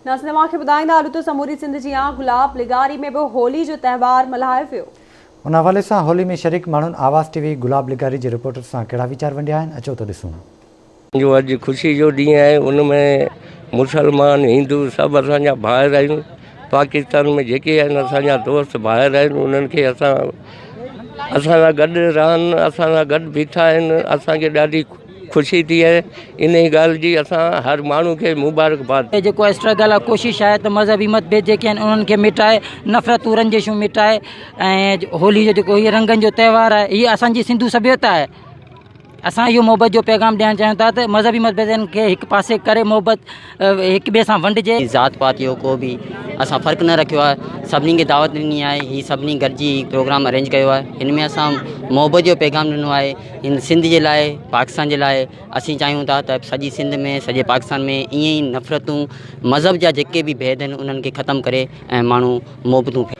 ناظرين اوهان کي ٻڌائيندا هلون ته سموري سنڌ جيان گلاب لغاري ۾ به هولي جو تهوار ملهايو ويو. ان حوالي سان هولي ۾ شريڪ ماڻهن آواز ٽي وي گلاب لغاري جي رپورٽر سان ڪهڙا ويچار ونڊيا آهن اچو ته ڏسون. جو اڄ خوشي جو ڏينهن آهي ان ۾ مسلمان هندو سڀ اسان جا ڀائر آهيون پاڪستان ۾ جيڪي آهن اسان جا دوست ڀائر آهن انهن کي اسان اسان سان گڏ رهن اسان سان گڏ بيٺا آهن اسان کي ڏاڍي خوشي ٿي آهي انهي ڳالهه جي اسان هر ماڻهو کي مبارڪباد. هي جيڪو اسٽرگل آهي ڪوشش آهي ته مذهبي مت ڀيد جيڪي آهن انهن کي مٽائي نفرتون رنجشون مٽائي ۽ هولي جو جيڪو هي رنگن جو تهوار آهي هي اسان جي سنڌو سڀيتا آهي اسان اهو محبت جو پيغام ڏيڻ چاهيون ٿا ته مذهبي مت ڀيدن کي هڪ پاسي ڪري محبت هڪ ٻئي سان ونڊجي. ذات پات جو ڪو به اسان فرق نه رکيو آهي سڀني کي دعوت ڏني آهي هي سڀني گڏجي پروگرام ارينج ڪيو آهي هن ۾ اسان محبت جو پيغام ڏنو آهي هن سنڌ جي لاء پاڪستان جي لاء اسين چاهيون ٿا ته سڄي سنڌ ۾ سڄي پاڪستان ۾ ائين ئي نفرتون مذهب جا جيڪي به ڀيد آهن انهن کي ختم ڪري ۽ ماڻهو محبتون.